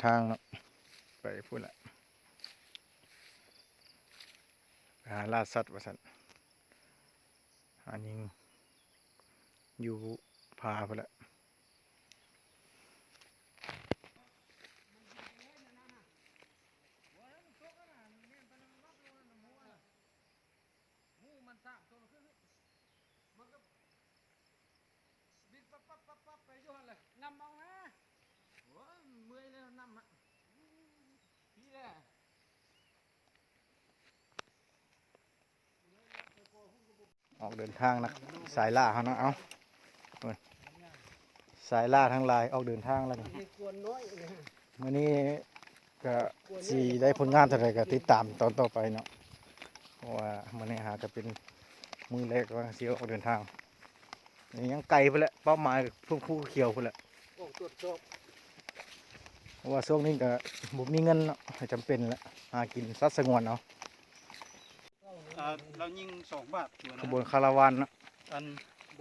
ທາງເນາະ ໄປພຸ້ນລະ ໄປຫາລ່າສັດວ່າຊັ້ນ ຫາຍິງຢູ່ປ່າພຸ້ນລະ. ໝູ່ມັນສາມໂຕ ມັນກໍບິນປັບໆໆໆໄປຢູ່ຫັ້ນແຫຼະ ນຳເອົານະ. ໂອ້ຍ ເມື່ອຍແລ້ວນຳອະ ພີ້ແຫຼະ. ອອກເດີນທາງນະ ສາຍລ່າເຮົາເນາະ ເອົາ ສາຍລ່າທັງຫຼາຍອອກເດີນທາງແລ້ວນີ້. ມື້ນີ້ກະຊິໄດ້ຜົນງານເທົ່າໃດກະຕິດຕາມຕອນຕໍ່ໄປເນາະ ເພາະວ່າມື້ນີ້ຫາກະເປັນມື້ແລກກຳລັງຊິອອກເດີນທາງ. ຍັງໄກພຸ້ນແຫຼະ ເປົ້າໝາຍພູຂຽວພຸ້ນແຫຼະ ອອກກວດສອບ ເພາະວ່າຊ່ວງນີ້ກະບໍ່ມີເງິນເນາະ ຈຳເປັນແຫຼະ ຫາກິນສັດສະຫງວນເອົາ. ອ່າ ລາວຍິງສອງບາດຢູ່ນະ ຂະບວນຄາລາວານເນາະ ອັນ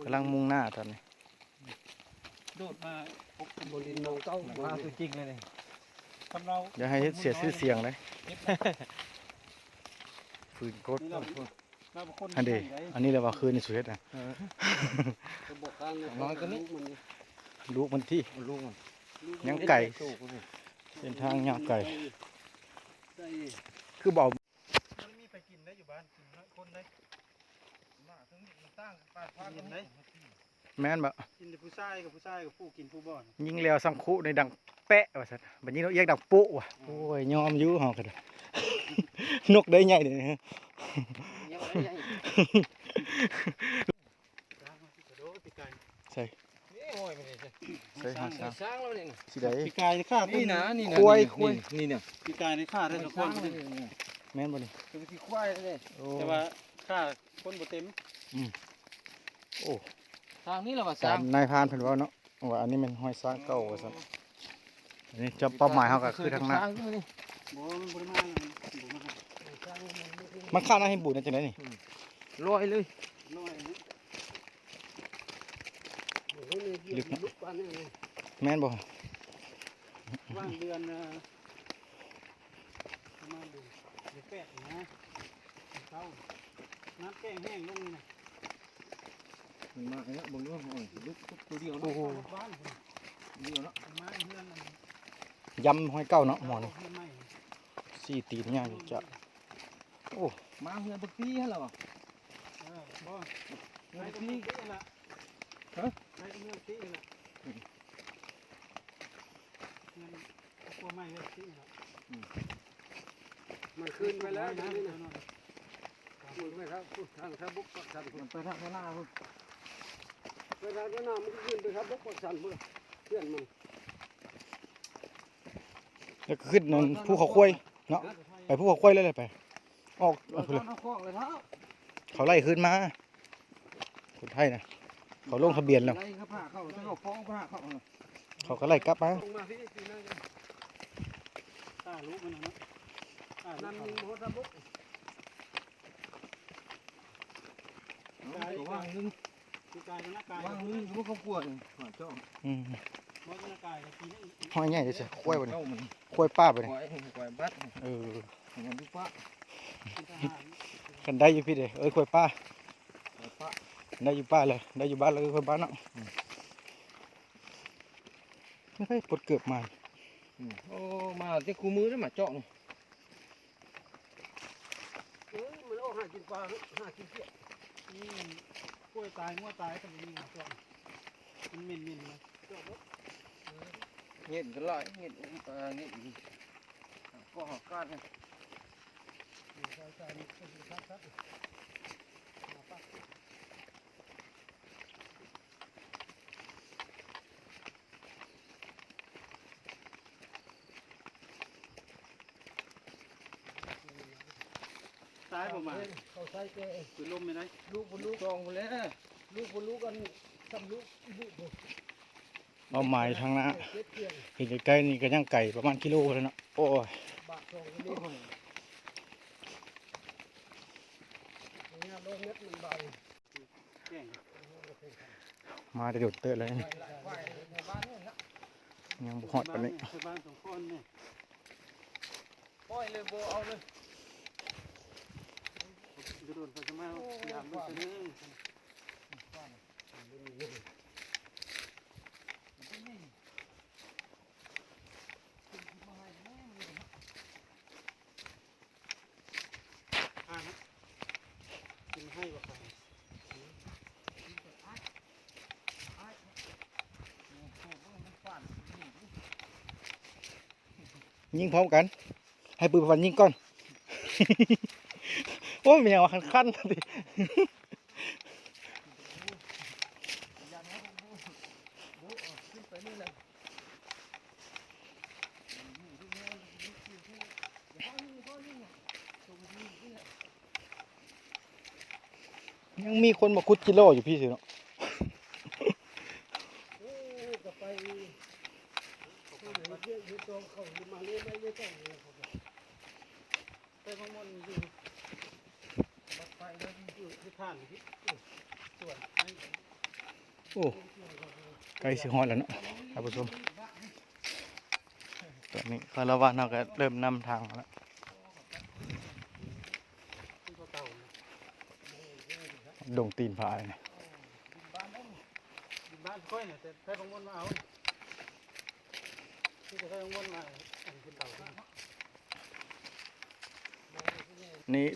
ກຳລັງມຸ່ງໜ້າຕອນນີ້ ໂດດມາ ບໍ່ຫຼິ້ນນ້ອງເກົ່າ ມາຕົວຈິງເລີຍນີ້. ຄຳລາວ ຢ່າໃຫ້ເຮັດເສຍຊື່ສຽງເດ້ ຝືນກົດ ລາວເປັນຄົນ ຫັ້ນເດ ອັນນີ້ແຫຼະວ່າຄືນສຸເຮັດນະ ເອີ ຂອງນ້ອຍຕົວນີ້ ລູກມັນຕິ ລູກມັນ ຍັງໄກ ເສັ້ນທາງຍາວໄກ ຄືບໍ່ ມັນມີໄປກິນໄດ້ຢູ່ບ້ານ ກິນນ້ອຍຄົນໄດ້ ມາເຖິງນີ້ມັນຕ່າງປານພາກ ກິນໄດ້ ແມ່ນບໍ່ ກິນແຕ່ຜູ້ຊາຍກັບຜູ້ຊາຍກັບຜູ້ກິນຜູ້ບໍ່ ຍິງແລ້ວສັງຄຸໃນດັງແປະວ່າຊັ້ນ ບັດຍິງນກອຽກດັງໂປະວ່າ. ໂອ້ຍ ຍອມຢູ່ເຮົາກໍໄດ້ ນົກໄດ້ໃຫຍ່ເດ້ ໃສ່ ນີ້ໂອ້ຍ ມັນນີ້ ໃສ່ຫາ ສ້າງ ສ້າງແລ້ວນີ້ ຊິໄດ້ ປີກາຍຂ້າ ນີ້ນະ ນີ້ນະ ຄວາຍ ນີ້ນະ ຄວາຍ ນີ້ນະ ປີກາຍນີ້ຂ້າໄດ້ສອງຄົນ ແມ່ນບໍ່ນີ້ ຄືຊິຄວາຍເດ້ ໂອ້ ແຕ່ວ່າຂ້າຄົນບໍ່ເຕັມ ອືມ ໂອ້ ທາງນີ້ລະວ່າ ຕາມນາຍພານເພິ່ນເວົ້າເນາະ ວ່າອັນນີ້ແມ່ນຮອຍຊ້າງເກົ່າວ່າຊັ້ນ. ອັນນີ້ຈະ ເປົ້າໝາຍເຮົາກໍຄືທາງໜ້າ ບໍ່ ມັນບໍ່ໄດ້ມາ ມັນບໍ່ມາ ມັນຂ້ານໃຫ້ບຸນຈັ່ງໃດນີ້ ອືມ ລອຍເລີຍ ລອຍເລີຍ ເລິກເນາະ ແມ່ນບໍ່ ວ່າງເດືອນ ເອີ ປະມານເດືອນ ເດືອນແປດນະ ເຊົ້າ ນ້ຳແກ້ງແຫ້ງລົງນີ້ນະ ມັນມາແລ້ວ ເບິ່ງດູ ໂອ້ຍ ລຸກ ລຸກຕົວດຽວເນາະ ໂອ້ໂຫ ດຽວເນາະ ມັນມາເຮືອນ ຢຳຮອຍເກົ່າເນາະ ໝໍນີ້ ເຮືອນໃໝ່ ສີ່ຕີນຍາວຈັກ ໂອ້ ມາເຮືອນບັກຕີຫັ້ນລະຫວາ ເອີ ບໍ່ ເຮືອນບັກຕີຫັ້ນລະ ຮະ ໄດ້ເຮືອນຕິຫັ້ນລະ ອືມ ເຮືອນ ຄົວໃໝ່ເຮືອນຕິຫັ້ນລະ ອືມ ມັນຂຶ້ນໄປແລ້ວ ເດີນີ້ນະ ມັນໄປທາງພຸ້ນ ທາງ ທາງບົກປາກຊັນພຸ້ນ ມັນໄປທາງຂ້າງໜ້າພຸ້ນ ໄປທາງຂ້າງໜ້າ ມັນກໍຂຶ້ນໄປທາງບົກປາກຊັນພຸ້ນ ເພື່ອນມັນ ແລ້ວກໍຂຶ້ນນັ້ນ ພູເຂົາຄວາຍເນາະ ໄປພູເຂົາຄວາຍເລີຍແຫຼະ ໄປ ອອກ ເອີ ເຂົາໄລ່ຄືນມາ ຄົນໄທນະ ເຂົາລົງທະບຽນແລ້ວ ໄລ່ເຂົາ ເຂົາ ເຂົາກໍໄລ່ກັບມາ ຕາລູກມັນນະເນາະ ຕາລູກ ນັ້ນມີບໍ່ທັນບຸກ ກາຍ ກາຍ ວາງໜຶ່ງ ຄືກາຍກັນນະ ກາຍ ວາງໜຶ່ງກໍບໍ່ເຂົ້າກົວນີ້ ຫາເຈົ້າ ອືມ ບໍ່ກັນນະ ກາຍກັນ ຫອຍໃຫຍ່ເດ້ ຄວາຍບໍ່ນີ້ ເຈົ້າມັນ ຄວາຍປ່າບໍ່ນີ້ ຄວາຍ ຄວາຍບັດ ເອີ ມັນດູປະ ຄັນໄດ້ຢູ່ພີ້ເດ້ ເອີ ຄວາຍປ່າ ຄວາຍປະ ໄດ້ຢູ່ປ່າເລີຍ ໄດ້ຢູ່ບ້ານເລີຍ ຄວາຍບ້ານເນາະ ອືມ ໄປປົດເກີບມາ ອືມ ໂອ້ ມາແຕ່ຄູ່ມື້ເດ້ ມາເຈາະນີ້ ເອີ ມັນອອກຫາກິນປາເນາະ ຫາກິນເກຍ ນີ້ ກ້ວຍຕາຍ ງົວຕາຍ ກໍມີມາເຈາະ ມັນເໝັນໆ ມາເຈາະເນາະ ເອີ ເຫງັນກັນຫຼາຍ ເຫງັນ ເອີ ເຫງັນ ກໍຫາການ ຕາຍບໍ່ໝາ ເຂົາໃສ່ແຕ່ ເປັນລົມໄດ້ ລູກບໍ່ລູກ ສອງພຸ້ນແຫຼະ ລູກບໍ່ລູກ ອັນສ່ຳລູກອີລູກພຸ້ນ ເປົ້າໝາຍທາງໜ້າ ເຫັນໃກ້ໆນີ້ກໍຍັງໄກປະມານກິໂລພຸ້ນແຫຼະເນາະ ໂອ້ຍ ບາດສອງກິໂລ ມາແຕ່ດົນເຕີບແລ້ວນີ້ ຍັງບໍ່ຮອດປານນີ້ ໃສ່ບ້ານສອງຄົນນີ້ ປ່ອຍເລີຍ ບໍ່ເອົາເລີຍ ໂດນເຂົາຈະມາຢາມເບິ່ງຊະເດີ. ຍິງພ້ອມກັນ ໃຫ້ປືນໄຟຟ້າຍິງກ່ອນ. ໂອ້ຍ ແມ່ນຫຍັງວະ ຄັນໆ ຍັງມີຄົນມາຂຸດຈິໂລຢູ່ພີ້ຊິເນາະ. ໂອ້ ໃກ້ຊິຮອດແລ້ວເນາະທ່ານຜູ້ຊົມ. ຕອນນີ້ຄາລາວານເຮົາກໍເລີ່ມນຳທາງແລ້ວ ດົງຕີນຜານີ້. ນີ້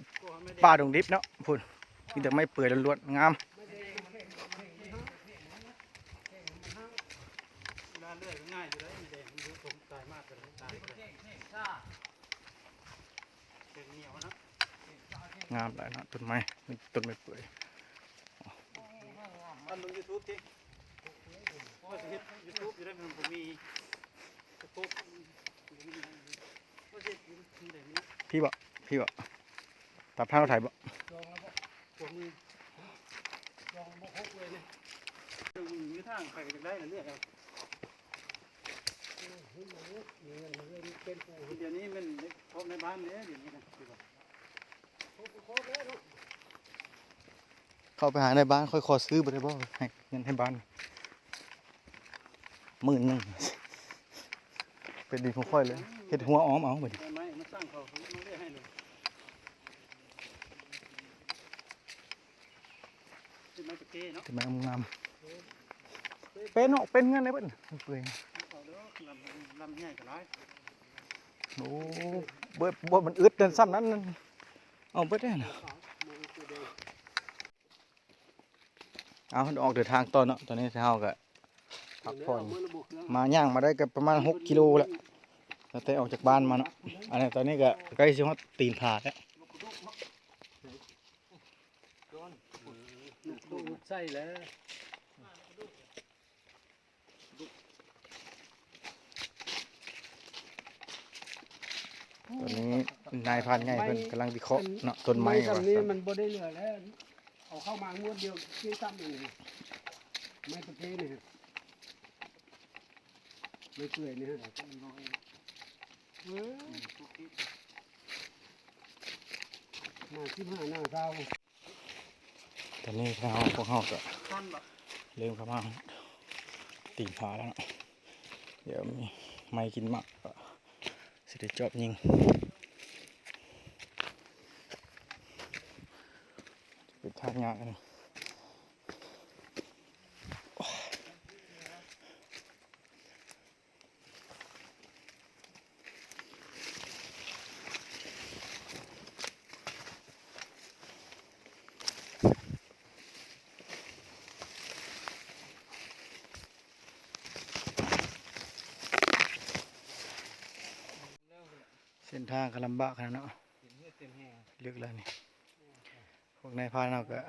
ປ່າດົງດິບເນາະ ພຸ້ນ ມີແຕ່ໄມ້ເປືອຍລ້ວນໆ ງາມ. ງາມຫຼາຍເນາະ ຕົ້ນໄມ້ ມີແຕ່ຕົ້ນໄມ້ເປືອຍ. ອັນລົງຢູທູບຕິ ວ່າຊິເຮັດຢູທູບຢູ່ໄດ໋ ມັນບໍ່ມີສະໂກບ ບໍ່ມີຫຍັງ ວ່າຊິເຮັດຢູ່ມື້ໃດມື້ໜຶ່ງ. ພີ້ບໍ? ພີ້ບໍ? ຕາມທາງລົດໄຖບໍ? ຂວາມື ລອງບໍ່ຄົບເລີຍນີ້ ມີທາງໄປກໍຢາກໄດ້ເລື້ອຍໆ ດຽວນີ້ແມ່ນຂອງໃນບ້ານເດ້ ດຽວນີ້ນະ ຄືວ່າ ເຂົ້າໄປຫາໃນບ້ານ ຂ້ອຍຂໍຊື້ບໍ່ໄດ້ບໍ່? ໃຫ້ເງິນໃຫ້ບ້ານໝື່ນໜຶ່ງ ເປັນດິນຂອງຂ້ອຍເລີຍ ເຮັດຮົ້ວອ້ອມເອົາບັດນີ້. ໄມ້ມາສ້າງເຂົາ ເຂົາມາເລືອກໃຫ້ເລີຍ ເປັນໄມ້ປະເກເນາະ ເປັນໄມ້ງາມ ເປັນເນາະ ເປັນເຮືອນໄດ້ເບິດ ເປືອຍ ເອົາເດີ ລຳ ລຳໃຫຍ່ກໍຫຼາຍ. ໂອ້ ບໍ່ ບໍ່ ມັນອຶດນັ້ນ ສ່ຳນັ້ນ ເອົາເບິດເດ້ນະ. ເອົາ ອອກເດີນທາງຕໍ່ເນາະ ຕອນນີ້ເຮົາກໍພັກຜ່ອນ ມາ ຍ່າງມາໄດ້ກໍປະມານຫົກກິໂລແລ້ວ ຕັ້ງແຕ່ອອກຈາກບ້ານມາເນາະ. ອັນນີ້ຕອນນີ້ກໍໃກ້ຊິຮອດຕີນຜາແລ້ວ ໃສ່ແລ້ວ. ຕອນນີ້ນາຍພານໃຫຍ່ເພິ່ນກຳລັງວິເຄາະເນາະ ຕົ້ນໄມ້ວ່າຊັ້ນ ມັນບໍ່ໄດ້ເຫຼືອແລ້ວ ເອົາເຂົ້າມາງວດດຽວຊິຊ້ຳອີກ ໄມ້ປະເກນີ້ ໄມ້ເປືອຍນີ້ ເອີ ໜ້າສິບຫ້າ ໜ້າຊາວ. ຕອນນີ້ເຮົາ ພວກເຮົາກໍເລີ່ມເຂົ້າມາຕີນຜາແລ້ວເນາະ ດຽວມີໄມ້ກິນໝາກ ກໍຊິໄດ້ຈອບຍິງ ເປັນທາງຍາກເນາະ. ເສັ້ນທາງກໍລຳບາກຂະໜາດເນາະ ເລິກແລ້ວນີ້ ພວກນາຍພານເຮົາກໍ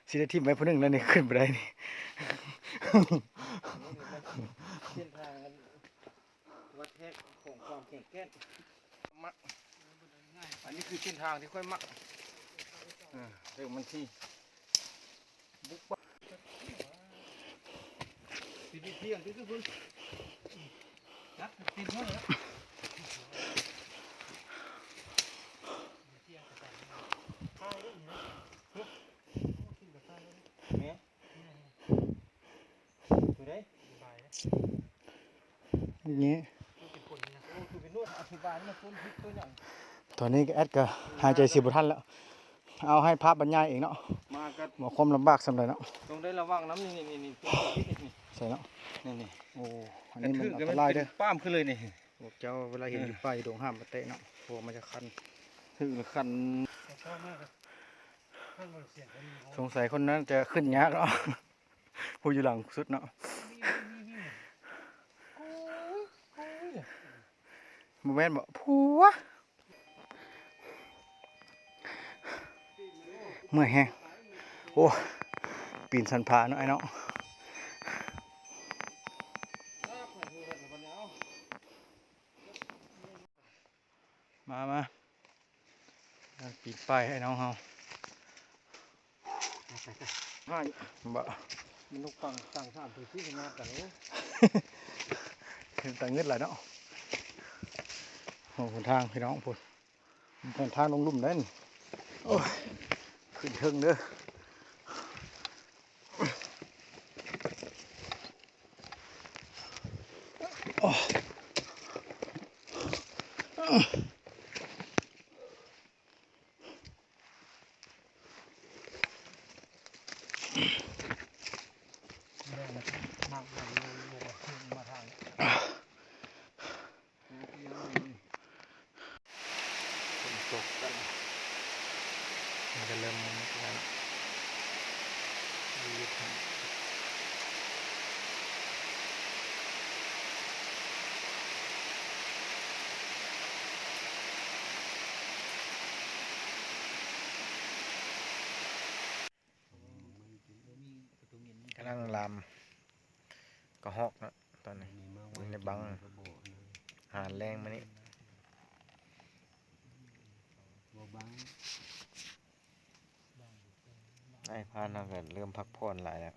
ຊິໄດ້ຖິ້ມໄວ້ຜູ້ໜຶ່ງແລ້ວນີ້ ຂຶ້ນບໍ່ໄດ້ນີ້ ເສັ້ນທາງອັນວັດແທກຂອງຄວາມແຂງແກ່ນ ມັກ ອັນນີ້ຄືເສັ້ນທາງທີ່ຂ້ອຍມັກ ເອີ ເລື່ອງມັນທີ່ ບຸກບາ ແມ່ນ ໂຕໃດ ນີ້ ຕອນນີ້ແອັດກໍຫາຍໃຈຊິບໍ່ທັນແລ້ວ ເອົາໃຫ້ພາບບັນຍາຍເອງເນາະ ມາກໍ ວ່າຄວາມລຳບາກສ່ຳໃດເນາະ ຕ້ອງໄດ້ລະວັງນຳ ນີ້ໆໆ ໃສ່ເນາະ ນີ້ໆ ໂອ້ ອັນນີ້ມັນອັນຕະລາຍເດີ ປ້າມຂຶ້ນເລີຍນີ້ ພວກເຈົ້າເວລາເຫັນຢູ່ປ່າຢູ່ດົງຫ້າມມາແຕະເນາະ ເພາະວ່າມັນຈະຄັນ ຖືກລະຄັນ ສົງໄສຄົນນັ້ນຈະຂຶ້ນຍາກເນາະ ຜູ້ຢູ່ຫຼັງສຸດເນາະ ບໍ່ແມ່ນບໍ່ ຜົວ ເມື່ອຍແຮງ ໂອ້ ປີນສັນຜາເນາະ ອ້າຍເນາະ. ມາ ມາ ປີນປ່າຍໃຫ້ນ້ອງເຮົາ ໄປ ໄປ ໄປ ບໍ່ ມັນຕ້ອງຕັ້ງ ຕັ້ງສາມໂຕ ສີ່ ມາກັນ ໂອ້ ເປັນຕາງຶດຫຼາຍເນາະ ໂອ້ ຫົນທາງພີ່ນ້ອງພຸ້ນ ມັນເປັນທາງລົງລຸ່ມເດ້ນີ້ ໂອ້ຍ ຂຶ້ນເທິງເດີ. ຝົນຕົກກັນ ມັນກໍເລີ່ມແລ້ວ ກຳລັງລາມກະຮອກເນາະ ຕອນນີ້ ເບິ່ງໃນບັງ ອາຫານແລງມື້ນີ້ ອ້າຍພານເຮົາກໍເລີ່ມພັກຜ່ອນຫຼາຍແລ້ວ.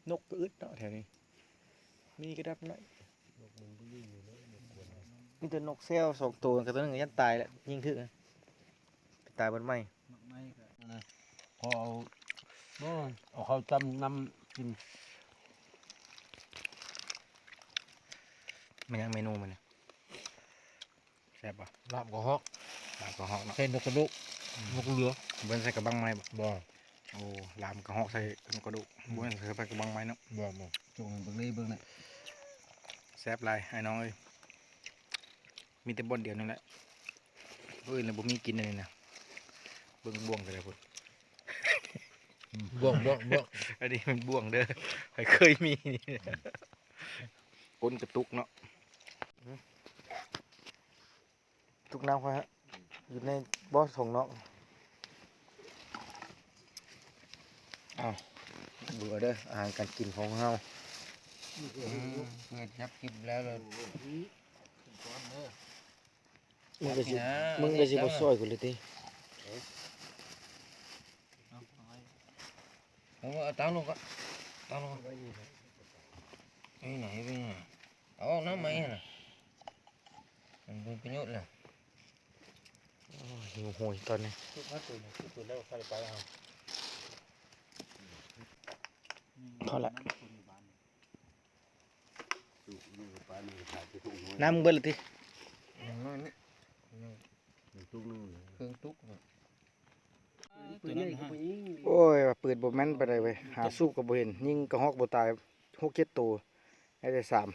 ນົກກໍອຶດເນາະແຖວນີ້ ມີກະດັບໜ້ອຍ ນົກມັນບໍ່ຢູ່ຢູ່ເລີຍ ລົບກວນ ມີແຕ່ນົກແຊວສອງໂຕ ກັບໂຕໜຶ່ງກໍຢ້ານຕາຍແຫຼະ ຍິງຖືກ ໄປຕາຍບ່ອນໃໝ່ ພອເອົາ ບໍ່ ເອົາເຂົ້າຈ້ຳນ້ຳກິນ. ແມ່ນຫຍັງເມນູມື້ນີ້? ແຊບບໍ່? ລາບກະຮອກ ລາບກະຮອກເນາະ ໃສ່ນົກກະດູກ ອືມ ນົກເຫຼືອ ບໍ່ແມ່ນໃສ່ກະບັງໄມ້ບໍ່? ບໍ່ ໂອ້ ລາບກະຮອກໃສ່ນົກກະດູກ ອືມ ບໍ່ແມ່ນໃສ່ກະບັງໄມ້ເນາະ ບໍ່ ບໍ່ ຈຸ່ມໃຫ້ເບິ່ງເລີຍ ເບິ່ງນະ ແຊບຫຼາຍອ້າຍນ້ອງເອີຍ ມີແຕ່ບ່ອນດຽວນີ້ແຫຼະ ບ່ອນອື່ນລະບໍ່ມີກິນອັນນີ້ນະ ເບິ່ງບ່ວງກໍໄດ້ພຸ້ນ ອືມ ບ່ວງ ບ່ວງ ບ່ວງ ອັນນີ້ມັນບ່ວງເດີ ຂ້ອຍເຄີຍມີ ກົ້ນກະຕຸກເນາະ. ຕຸກນ້ຳຂ້ອຍຢູ່ໃນບໍ່ຖົງເນາະ ອ້າວ ເບິ່ງເດີ ອາຫານການກິນຂອງເຮົາ ອືມ ເພື່ອນຈັບກິນແລ້ວເລີຍ ມຶງກໍຊິ ມຶງກໍຊິບໍ່ຊ່ອຍຂ້ອຍເລີຍຕິ ເອົາ ເອົາຕັ້ງລົງກ່ອນ ຕັ້ງລົງກ່ອນ ນີ້ນະ ເຮັດໄວ້ນີ້ນະ ເອົາອອກນຳໄມ້ຫັ້ນນະ ມັນເປັນປະໂຫຍດແລ້ວ ໂອ້ຍ ຫິວໂຫຍຕອນນີ້ ເອົາລະ ນ້ຳເບິດແລ້ວຕິ ຢ່າງໜ້ອຍນີ້ ເຄິ່ງຕຸກ ໂອ້ຍ ວ່າປືນບໍ່ແມ່ນປານໃດເວີຍ ຫາສູບກໍບໍ່ເຫັນ ຍິງກະຮອກບໍ່ຕາຍ ຫົກເຈັດໂຕ ໄດ້ແຕ່ສາມ.